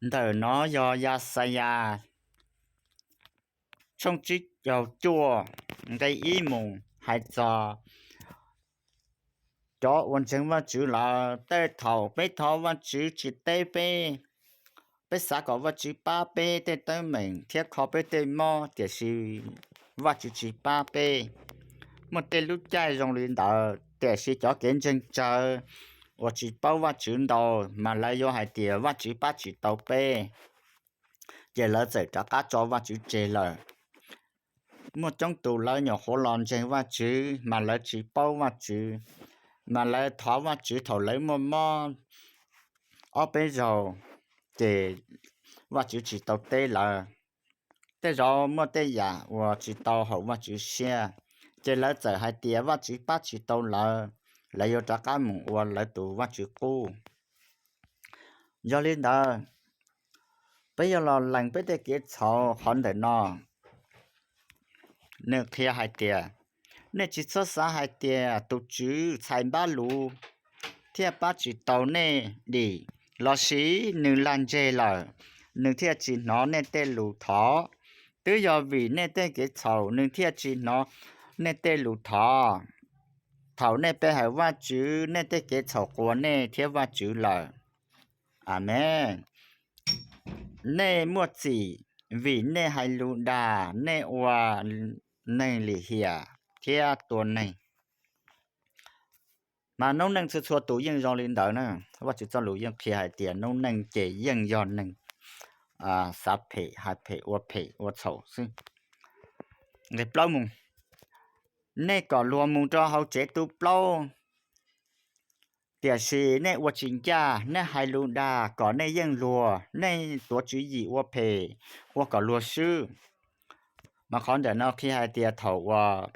Ntawm no yog Yaxayas tshooj tsib caug cuaj nqe ib mus hais txog cov uas ntseeg Vajtswv lawm. Tej thaum peb thov Vajtswv tsis teb peb, peb xav kom Vajtswv pab peb tej teeb meem thiab kho peb tej mob, tiam sis Vajtswv tsis pab peb. Muaj tej lub caij zoo li ntawd, tiam sis cov kev ntseeg tsawv uas tsis paub Vajtswv ntau, mas lawv yuav hais tias Vajtswv pab tsis tau peb, ces lawv txawm rov qab tso Vajtswv tseg lawm. Muaj coob tus lawv nyuam qhuav los ntseeg Vajtswv, mas lawv tsis paub Vajtswv, mas lawv thov Vajtswv thaum lawv muaj mob ob peb zaug, ces Vajtswv tsis tau teb lawv. Tej zaum muaj tej yam uas tsis tau haum Vajtswv siab, ces lawv txawm hais tias Vajtswv pab tsis tau lawv, lawv yuav rov qab mus ua lawv tus vaj tswv qub. Yog li ntawd, peb yuav los lees peb tej kev txhaum qhov ntawm no. Nws qhia hais tias, nej tsis txhob xav hais tias tus Tswv txhais npab lus thiaj pab tsis tau nej dim, lossis nws lag ntseg lawm, nws thiaj tsis hnov nej tej lus thov. Twb yog vim nej tej kev txhaum nws thiaj tsis hnov nej tej lus thov. Thaum nej pe hawm Vajtswv, nej tej kev txhaum quas nej thiab Vajtswv lawm. Amees. Nej muaj txim vim nej hais lus dag, nej ua neeg lim hiam thiab tua neeg. Mas noob neej txhua txhua tus yeej zoo li ntawd na. Vajtswv txoj lus yeej qhia hais tias noob neej ces yeej yog neeg xav phem, hais phem, ua phem, ua txhaum xwb. Nqe plaub mus, nej kom luag mus rau hauv tsev tu plaub, tiam sis nej ua tsis ncaj, nej hais lus dag kom nej yeej luag, nej tuav tswv yim ua phem, ua kom luag swb. Mas qhov ntawm no qhia hais tias thaum uas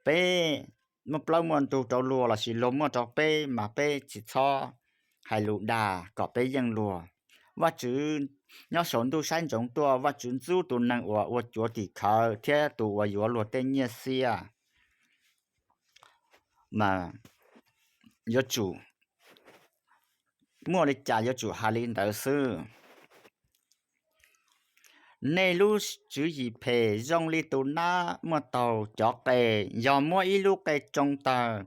peb muaj plaub muaj ntug rau luag lossis luag muaj rau peb, mas peb tsis txhob hais lus dag kom peb yeej luag. Vajtswv nyob saum ntuj saib ntsoov tuaj, Vajtswv ntxub tus neeg uas ua cuav tim khawv thiab tus uas yuav luag tej nyiaj xiab. Mas yuav tsum muaj li cas yuav tsum hais li ntawd xwb. Nej lub tswv yim phem zoo li tus nab muaj taug cov qe. Yog muab ib lub qe tsoo tawg,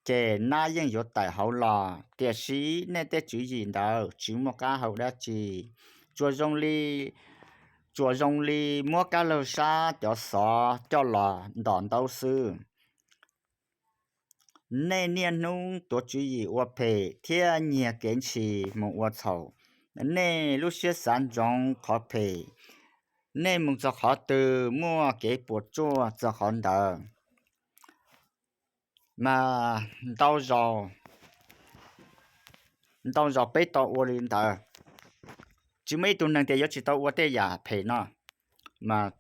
ces nab yeej yuav tawm hauv los, tiam sis nej tej tswv yim ntawd tsis muaj qab hau dab tsi, tsuas zoo li, tsuas zoo li muab kab laug sab cov xov coj los ntos ntaub xwb. Nej niaj hnub tuav tswv yim ua phem thiab nyiag kev ntshis mus ua txhaum. Nej lub siab xav ntsoov qhov phem, nej mus txog qhov twg muaj kev puas tsuaj txog qhov ntawd. Mas ntau zaus peb tau ua li ntawd. Tsis muaj ib tug neeg tias yuav tsis tau ua tej yam phem no, mas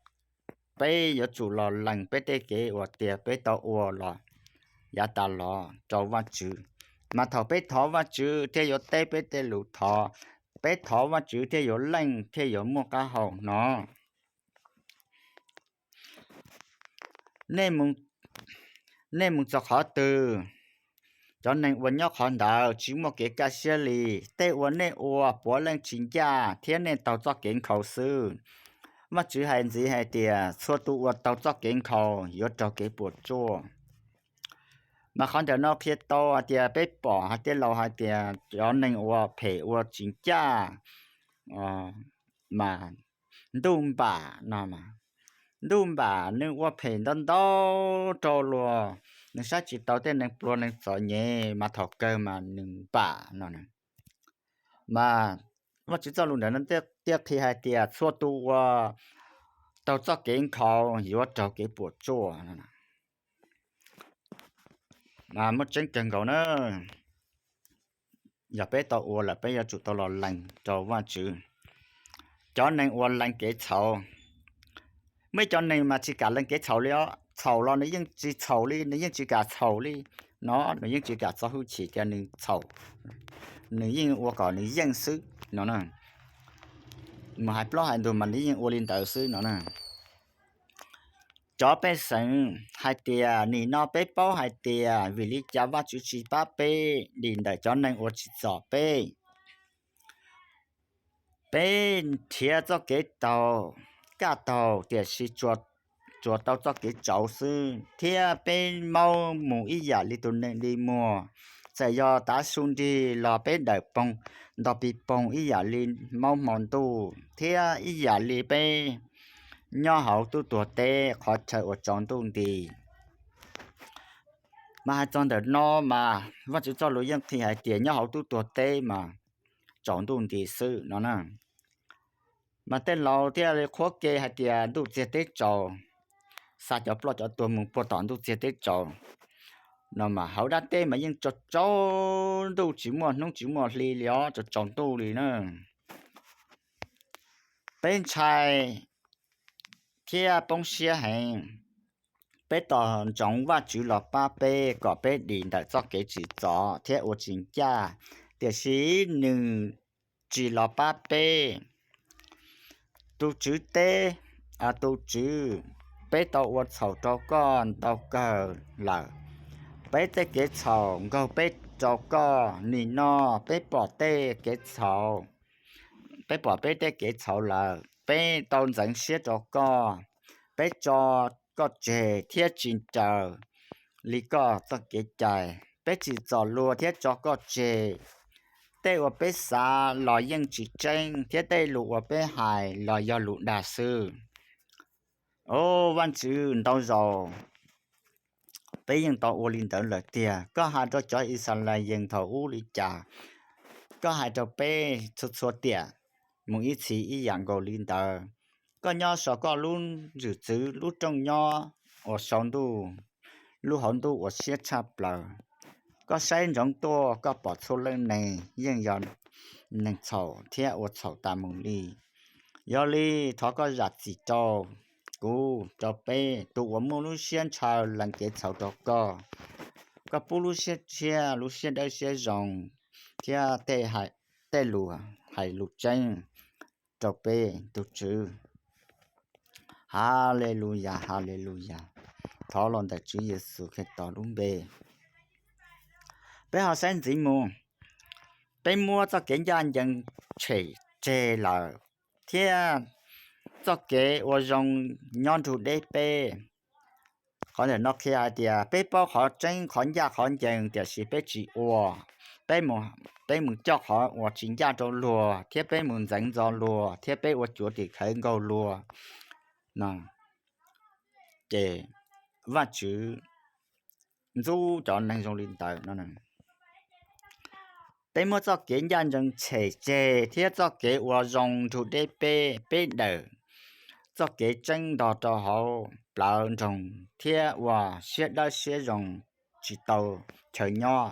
peb yuav tsum los lees peb tej kev uas tias peb tau ua los yav tas los rau Vajtswv. Mas thaum peb thov Vajtswv thiaj yuav teb peb tej lus thov, peb thov Vajtswv thiaj yuav leej thiaj yuav muaj qab hau no. Nej mus txog qhov twg, cov neeg uas nyob qhov ntawd tsis muaj kev kaj siab li. Tej uas nej ua puav leej tsis ncaj thiab nej taug txoj kev nkhaus xwb. Vajtswv hais ntxiv hais tias txhua tus uas taug txoj kev nkhaus yuav raug kev puas tsuaj. Mas qhov ntawm no qhia tau hais tias peb pom hais tej laus hais tias cov neeg ua phem ua tsis ncaj, mas ntuj npam no, ntuj npam nws ua phem ntau ntau rau luag, nws saib tsis taus tej neeg pluag neeg txom nyem, mas thaum kawg mas nws npam no. Mas Vajtswv txoj lus ntawm no thiaj qhia hais tias txhua tus uas taug txoj kev nkhaus yuav raug kev puas tsuaj. Mas muaj tseeb kawg nkaus na, yog peb tau ua lawm peb yuav tsum tau los lees rau Vajtswv. Cov neeg uas lees kev txhaum, muaj ib cov neeg mas tsis kam lees kev txhaum li os, txhaum los nws yeej tsis txhaum li, nws yeej tsis kam txhaum li no, nws yeej tsis kam txo hwj chim tias nws txhaum, nws yeej ua kom nws yeej xwb no na. Mus hais plaub hais ntug mas nws yeej ua li ntawd xwb no na. Cov pej xeem hais tias nim no peb paub hais tias vim li cas Vajtswv tsis pab peb dim ntawm cov neeg uas tsim txom peb. Peb nrhiav txoj kev taug, kaj taug, tiam sis tsuas tau txoj kev tsauv xwb, thiab peb maub mus ib yam li tus neeg dig muag. Txawm yog tav su nrig los peb dawm poog ntog pig poog ib yam li maub hmo ntuj, thiab ib yam li peb nyob hauv tub tuag teb qhov chaw uas tsaus ntuj nti. Mas hais txog ntawm no mas Vajtswv txoj lus yeej qhia hais tias nyob hauv tub tuag teb mas tsaus ntuj nti xwb no na. Mas tej laus thiaj li qhuab ke hais tias ntuj txiag teb tsaus, xa cov ploj cov tuag mus puag tom ntuj txiag teb tsaus no. Mas hauv dab teb mas yeej tsaus tsaus ntuj, tsis muaj hnub tsis muaj hli li os, tsaus tsaus ntuj li na. Peb ntshai thiab poob siab heev. Peb tos ntsoov Vajtswv los pab peb kom peb dim ntawm txoj kev tsim txom thiab ua tsis ncaj, tiam sis nws tsis los pab peb. Tus Tswv teb, Tus Tswv, peb tau ua txhaum rau koj ntau kawg lawm. Peb tej kev txhaum nkaug peb rau koj. Nim no peb pom tej kev txhaum, peb pom peb tej kev txhaum lawm, peb tau ntxeev siab rau koj. Peb tso koj tseg thiab tsis raws li koj txoj kev cai. Peb tsim txom luag thiab tso koj tseg. Tej uas peb xav los yeej tsis tseeb, thiab tej lus uas peb hais los yog lus dag xwb. Au, Vajtswv, ntau zaus peb yeej tau ua li ntawd lawm tiag. Koj hais rau cov Yixalayees thaum ub li cas, koj hais rau peb txhua txhua tiam mus ib txhis ib yam nkaus li ntawd. Koj nyob saum koj lub zwm txwv lub rooj nyob uas saum ntuj, lub hauv ntuj uas siab tshaj plaws. Koj saib ntsoov tuaj, koj pom txhua leej neeg yeej yog neeg txhaum thiab ua txhaum tas mus li. Yog li, thov koj zam txim rau kuv, rau peb tus uas muaj lub siab ntshaw lees kev txhaum rau koj. Koj pub lub siab tshiab, lub siab dawb siab zoo, thiab tej lus hais lus tseeb rau peb, tus Tswv. Haleluyas, haleluyas. Thov los ntawm Tswv Yexus Khetos lub npe. Peb ho saib ntxiv mus, peb muab txoj kev ncaj ncees tshem tseg lawm, thiab txoj kev ua zoo nyob nrug deb peb. Qhov ntawm no qhia hais tias peb paub qhov tseeb, qhov ncaj, qhov ncees, tiam sis peb tsis ua. Peb mus coj qhov uas tsis ncaj rau luag, thiab peb mus ntxeev ntxo luag, thiab peb ua cuav tim khawv nkaug luag. Ces Vajtswv ntxub cov neeg zoo li ntawd no. Peb muab txoj kev ncaj ncees tshem tseg thiab txoj kev ua zoo nrug deb peb, peb dawm txoj kev tseeb ntog rau hauv plawv nroog thiab ua siab dawb siab zoo tsis tau chaw nyob.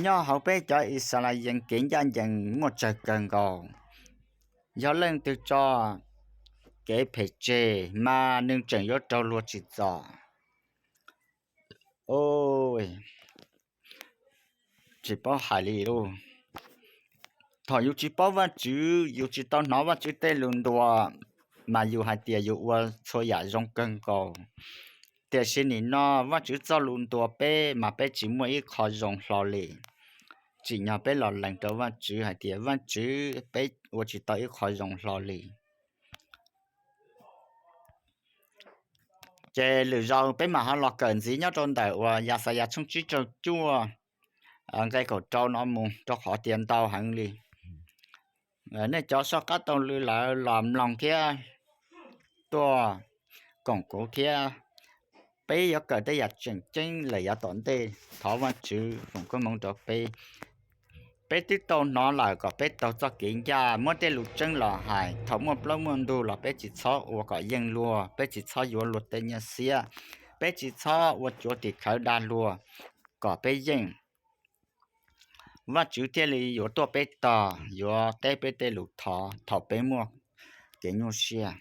Nyob hauv peb cov Yixalayees kev ncaj ncees muaj tsawg kawg nkaus. Yog leej twg tso kev phem tseg mas nws tseem yuav raug luag tsim txom. Tsis paub hais li lawm. Thaum yus tsis paub Vajtswv, yus tsis tau hnov Vajtswv tej lus ntuas, mas yus hais tias yus ua txhua yam zoo kawg nkaus. Tiam sis nim no Vajtswv txoj lus ntuas peb mas peb tsis muaj ib qho zoo hlo li. Tsim nyog peb los lees rau Vajtswv hais tias Vajtswv, peb ua tsis tau ib qho zoo hlo li. Ces lwm zaus peb mam ho los kawm ntxiv nyob rau ntawm uas Yaxayas tshooj tsib rau cuaj, nqe kaum rau no mus rau qhov tias ntau heev li. Nej cov soj qab taug lw lawm los mloog thiab tuaj koom kuv thiab. Peb yuav kawm tej yam tseem ceeb lawm yav tom ntej. Thov Vajtswv foom koob hmoov rau peb. Peb twb tau hnov lawm kom peb taug txoj kev ncaj, muab tej lus tseeb los hais. Thaum muaj plaub muaj ntug los peb tsis txhob ua kom yeej luag, peb tsis txhob yuav luag tej nyiaj xiab, peb tsis txhob ua cuav tim khawv dag luag kom peb yeej. Vajtswv thiaj li yuav tuaj peb tog, yuav teb peb tej lus thov thaum peb muaj kev nyuaj siab.